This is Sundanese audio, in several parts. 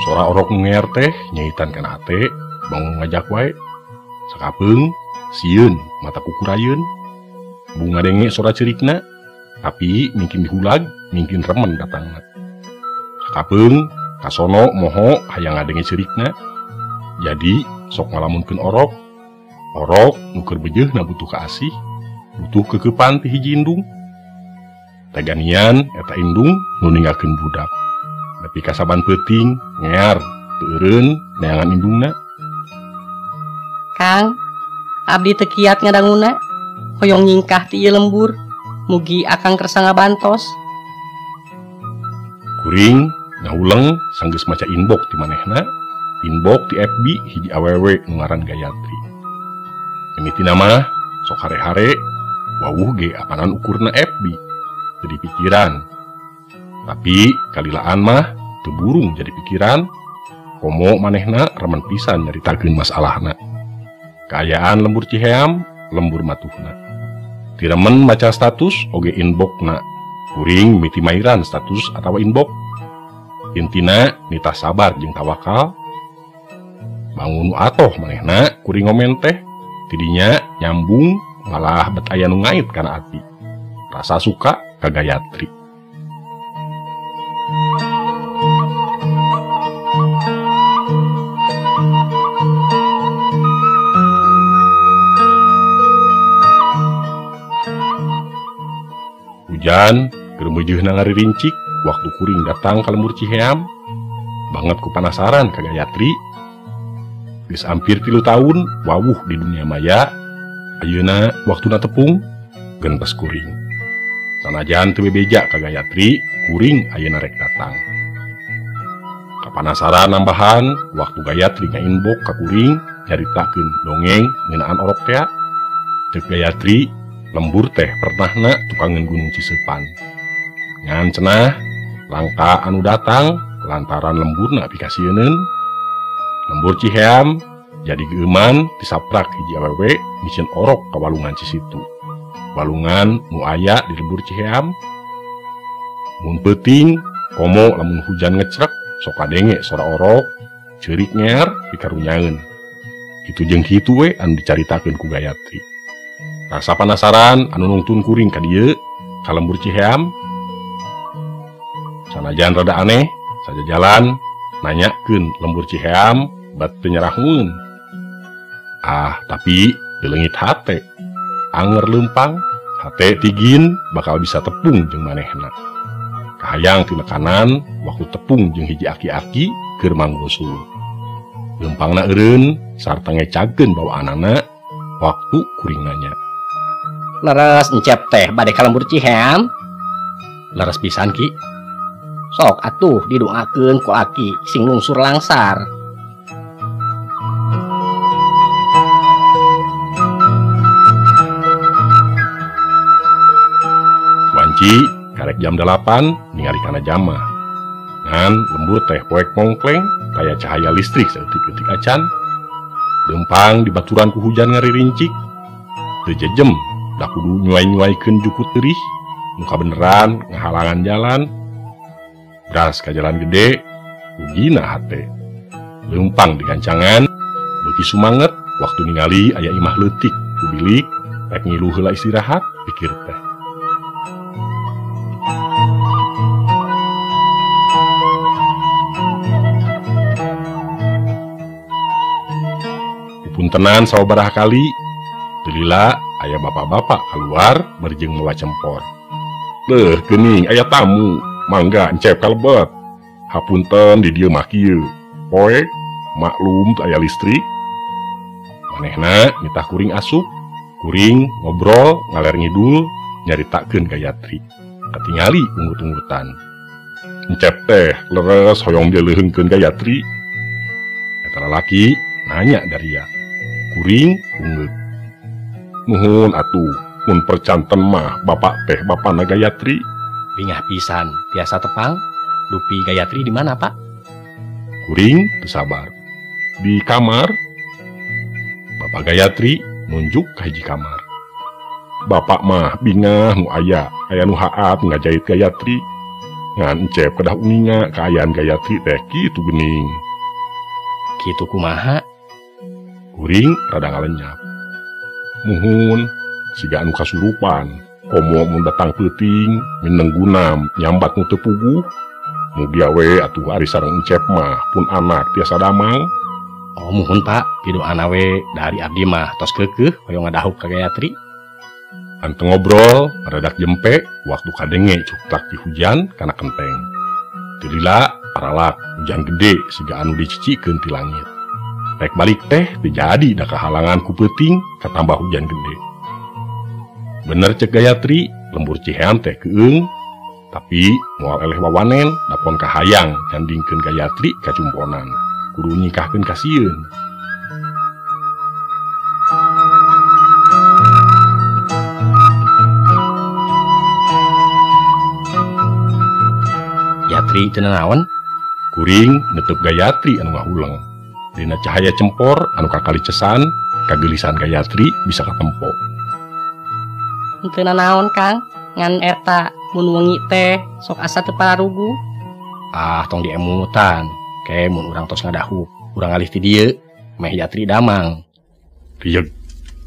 Sora orok ngeer teh nyahitan kana hate bangun ngajak wae sakapeung sieun mata kukurayeun bunga denge sora ceurikna tapi mungkin dihulag mungkin remen datangna sakapeung kasono moho hayang ngadenge ceurikna jadi sok ngalamunkeun orok orok nu keur bejeuhna butuh kaasih butuh kekepan ti hiji indung teganian eta indung nu ninggalkeun budak. Nepi ka saban peuting ngear teu eureun neangan indungna. Kang, abdi teu kiat ngadanguna, hoyong nyingkah ti ieu lembur, mugi akang kersa ngabantos. Kuring ngahuleng sanggeus maca inbox ti manehna, inbox ti FB hiji awewe nu ngaran Gayatri. Mimitina mah sok hare-hare wawuh ge apanan ukurna FB jadi pikiran. Tapi kalilaan mah teu burung jadi pikiran, komo manehna remen pisan nyaritakeun masalahna. Kaayaan lembur Ciheam, lembur matuhna. Tiremen maca status oge inboxna. Kuring miti mairan status atawa inbox. Intina nitah sabar jeung tawakal. Bangun nu atoh manehna kuring ngomen teh, tidinya nyambung malah bet aya nu ngait kana ati. Rasa suka ka Gayatri. Hujan keur meujeuna ngaririncik waktu kuring datang ka lembur Ciheam banget ku panasaran ka Gayatri. Geus hampir 3 tahun wawuh di dunia maya, ayeuna waktuna tepung gentos kuring. Sanajan teu bebeja ka Gayatri, kuring ayeuna rek datang. Kapanasaran nambahan waktu Gayatri ngainbox ka kuring nyaritakeun dongeng ngeunaan orok tea. Ceuk Gayatri, lembur teh pernahna tukangeun Gunung Ciseupan. Ngan cenah langka anu datang lantaran lemburna pikasieuneun. Lembur Ciheam jadi geuman disaprak hiji awewe miceun orok ka walungan Cisitu. Walungan nu aya di lembur Ciheam. Mun peuting komo lamun hujan ngecrek sok kadenge sora orok ceurik ngeer pikarunyaeun. Kitu jeung kitu we anu dicaritakeun ku Gayatri. Rasa panasaran anu nungtun kuring ka dieu ka lembur Ciheam. Sanajan rada aneh, sajajalan nanyakeun lembur Ciheam bat teu nyarahun. Ah, tapi teu leungit hate. Anger leumpang, hate tigin bakal bisa tepung jeung manehna. Kahayang tinekanan waktu tepung jeung hiji aki-aki keur manggosul. Leumpangna eureun sarta ngecageun bawaanana waktu kuring nanya. Leres encep teh bade ka lembur Ciheam. Leres pisan ki. Sok atuh didoakeun ku aki sing lungsur langsar. Wanci karek jam 8 ningali kana jamah. Ngan lembur teh poek mongkleng kaya cahaya listrik saeutik-eutik acan. Leumpang dibaturan ku hujan ngaririncik. Teu jejem da kudu nyuai-nyuaikeun jukut teurih, muka beneran ngahalangan jalan. Beras ka jalan gede, ugina hate. Leumpang digancangan, beuki sumanget waktu ningali aya imah leutik ku bilik, rek ngilu heula istirahat pikir teh. Puntenan sababaraha kali, teu lila aya bapak-bapak keluar berjeng mawa cempor. Leuh geuning aya tamu, mangga encep kalebet. Hapunten di dieu mah kieu. Poe maklum teu aya listrik. Manehna nitah kuring asup, kuring ngobrol ngaler ngidul nyaritakeun Gayatri. Katingali ungut-ungutan. Encep teh leres hoyong dileuheungkeun Gayatri. Eta lalaki nanya daria. Kuring ungeuk. Nuhun atuh mun percanten mah bapak teh bapana Gayatri. Bingah pisan tiasa tepang. Dupi Gayatri di mana, Pak? Kuring teu sabar. Di kamar. Bapak Gayatri nunjuk ka hiji kamar. Bapak mah bingah nu aya, aya nu haat ngajait Gayatri. Ngan encep kedah uninga kaayaan Gayatri teh kitu geuning. Kitu kumaha? Kuring rada ngalenyap. Muhun siga anu kasurupan, komo mun datang peuting mineng gunam nyambat nu teu puguh. Mugia we atuh ari sareng encep mah pun anak tiasa damang. Oh muhun Pak, pidoana we dari abdi mah tos keukeuh hoyong ngadahuk ka Gayatri. Anteng ngobrol baradak jempe waktu kadenge cuktak di hujan kana kenteng. Teu lila paralak hujan gede siga anu dicicikeun ti langit. Rek balik teh teu jadi da kahalangan ku peuting katambah hujan gede. Bener cek Gayatri, lembur Ciheam teh keung, tapi moal eleh wawanen dapon kahayang nyandingkeun Gayatri ka cumponan. Kudu nyikahkeun kasieun. Yatri teu nanaon? Kuring netep Gayatri anu ngahuleng. Dina cahaya cempor anu kakali cesan, kagelisan Gayatri bisa katempo. Teu nanaon, Kang. Ngan eta mun wengi teh sok asa teu pararuguh. Ah, tong diemutan. Ke mun urang tos ngadahuk, urang alih ti dieu, meh Yatri damang. Rieug.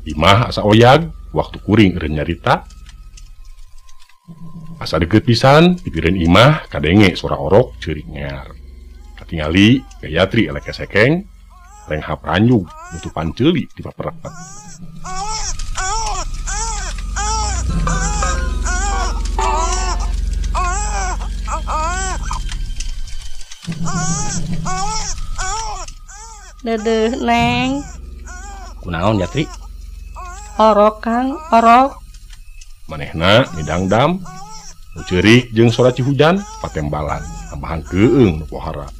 Imah asa oyag waktu kuring eureun nyarita. Asa deukeut pisan pipireun imah kadenge sora orok ceurik ngear. Katingali Gayatri elek kesekeng, renghap ranjug nutupan ceuli di paperepet. Dedeh Neng. Kunaon Yatri? Orok Kang, orok. Manehna midangdam, nu ceurik jeung sora cihujan patembalan, tambahan keung nu pohara,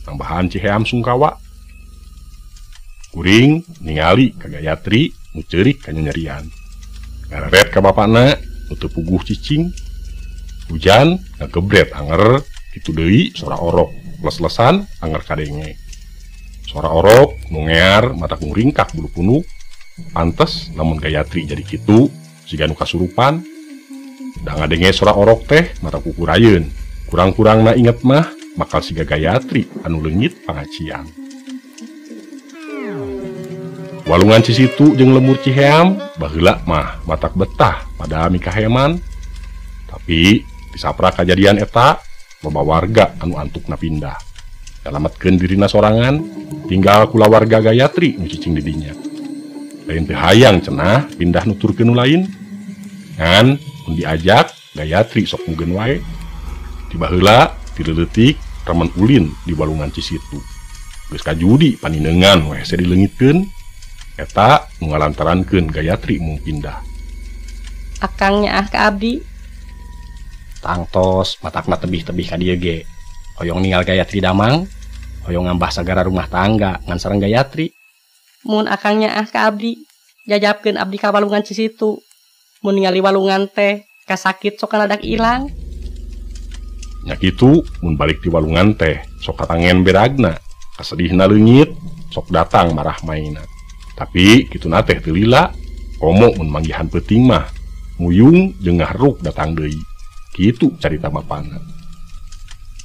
tambahan Ciheam sungkawa. Kuring ningali ka Gayatri nu ceurik kanyanyerian. Ngareret ka bapana nu teu puguh cicing. Hujan ngagebret anger kitu deui sora orok, les-lesan anger kadenge. Sora orok nu ngear mata nguringkak bulu punuk. Pantes lamun Gayatri jadi kitu siga nu kasurupan. Da ngadenge sora orok teh mata kukurayeun. Kurang-kurangna inget mah bakal siga Gayatri anu leungit pangacian. Walungan Cisitu jeung lemur Ciheam baheula mah matak betah pada mikaheman. Tapi disaprak kajadian eta loba warga anu antukna pindah. Nyalametkeun dirina sorangan, tinggal kulawarga Gayatri nu cicing di dinya. Lain teu hayang cenah pindah nuturkeun nu lain. Ngan mun diajak Gayatri sok mugeun wae. Ti baheula ti leutik remen ulin di walungan Cisitu. Geus kajudi paninengan we hese dileungitkeun. Eta nu ngalantarankeun Gayatri mung pindah. Akang nyaah ka abdi. Tangtos matakna tebih-tebih ka dieu ge. Hoyong ninggal Gayatri damang, hoyong ngambah sagara rumah tangga ngan sareng Gayatri. Mun akang nyaah ka abdi, jajabkeun abdi ka walungan Cisitu. Mun ningali walungan teh kasakit sok kanadak ilang. Nya kitu mun balik ti walungan teh sok katangen beragna, kasedihna leungit, sok datang marah maina. Tapi kituna teh teu lila, komo mun manggihan peuting mah muyung jeung ngahruk datang deui. Kitu carita bapana.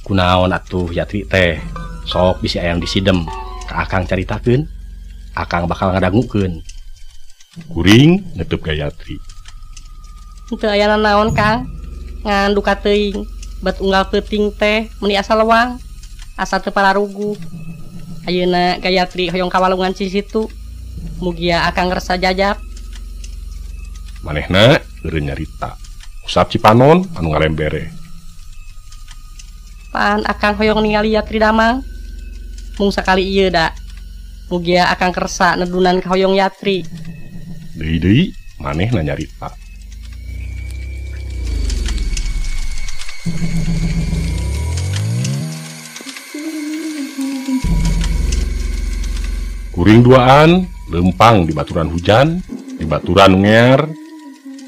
Kunaon atuh Yatri teh sok bisi ayang disidem ka akang caritakeun, akang bakal ngadangukeun. Kuring netep Gayatri. Teu aya nanaon Kang, ngan duka teuing bet unggal peuting teh meuni asa lewang, asa teu pararuguh. Ayeuna Gayatri hoyong ka walungan Cisitu. Mugia akang ngerasa jajab. Manehna eureun nyarita. Usap cipanon anu ngalembere. Pan akang hoyong ningali Yatri damang. Mung sakali ieu da. Mugia akang kersa nedunan ka hoyong Yatri. Deui-deui manehna nyarita. Kuring duaan Lempang di baturan hujan, di baturan ngear,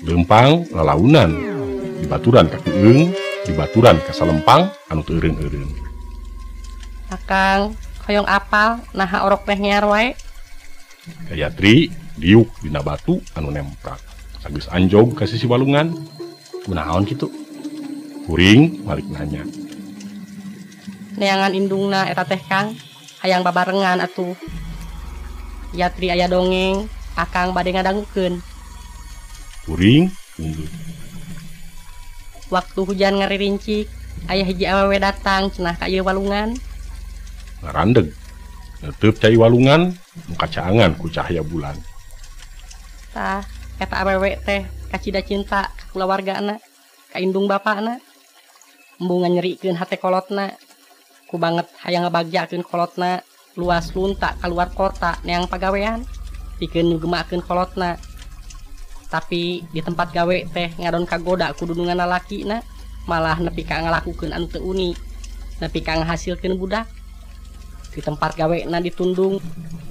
lempang lalaunan, di baturan ka keung, di baturan ka salempang anu teu eureun-eureun. Akang hoyong apal naha orok teh ngear wae. Gayatri diuk dina batu anu nemprak. Sageus anjog ka sisi walungan. Kunaon kitu? Kuring balik nanya. Neangan indungna eta teh Kang, hayang babarengan atuh. Yatri aya dongeng, akang bade ngadangukeun. Kuring unggul. Waktu hujan ngaririncik, aya hiji awewe datang cenah ka ieu walungan. Ngarandeg. Neteup cai walungan, nu kacaangan ku cahaya bulan. Tah, eta awewe teh kacida cinta ka kulawargana, ka indung bapana. Embung nganyerikeun hate kolotna. Ku banget hayang ngabagjakeun kolotna, luas lunta kaluar kota neang pagawean, pikeun nyugemakeun kolotna. Tapi di tempat gawe teh ngadon kagoda ku dunungan lalakina, malah nepi ka ngalakukeun anu teu uni, nepi ka ngahasilkeun budak. Di tempat gawe na ditundung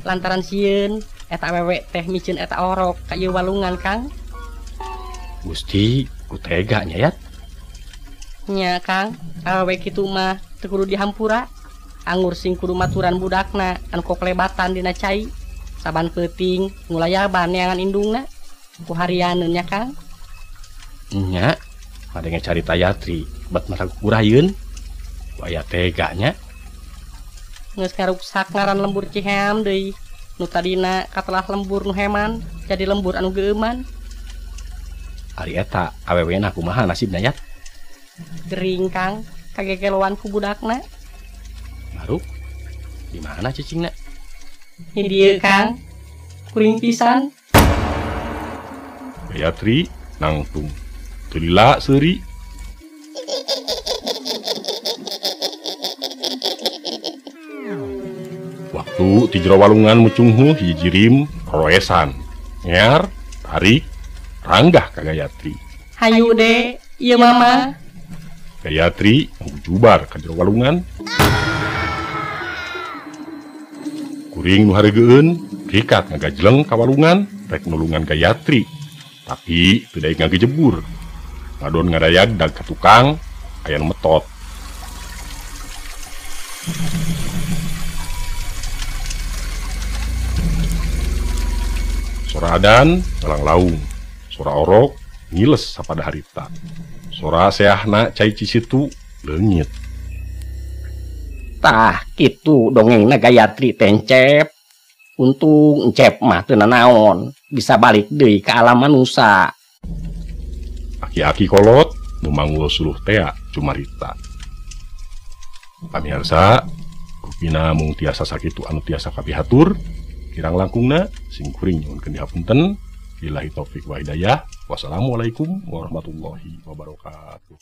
lantaran sieun eta awewe teh miceun eta orok ka ieu walungan Kang. Gusti, ku tega nya Yat. Nya Kang, awewe kitu mah teu kudu dihampura. Angur sing kudu maturan budakna anu koklebatan dina cai. Saban peuting ngulayaban neangan indungna. Ku harianeun nya Kang. Nya, madenge carita Yatri bet mata kurayeun. Ku aya tega nya. Geus ngaruksak ngaran lembur Ciheam deui. Nu tadina katelah lembur nu heman jadi lembur anu geueuman. Ari eta awewena kumaha nasibna Yat? Gering Kang, kagegeloan ku budakna. Maruk, di mana cicingna? Di dieu Kang, kuring pisan. Gayatri nangtung, teu lila seuri. Waktu ti jero walungan mucunghu hiji jirim roesan. Ngear, tarik, ranggah ka Gayatri. Hayu de, ieu mama. Gayatri ngujubar ka jero walungan. Kuring nu hareugeun rikat ngagajleng ka walungan rek nulungan Gayatri. Tapi teu daek ngagejebur. Ngadon ngadayag dag ka tukang aya nu metot. Sora adan ngalang-laung, sora orok ngiles sapada harita. Sora seahna cai Cisitu leungit. Tah kitu dongengna Gayatri teh Encep. Untung Encep mah teu nanaon, bisa balik deui ka alam manusa. Aki-aki kolot nu manggul suluh tea cumarita. Pamiarsa, kupina mung tiasa sakitu anu tiasa kapihatur. Kirang langkungna sing kuring nyuhunkeun dihapunten. Billahi taufik wa hidayah. Wassalamualaikum warahmatullahi wabarakatuh.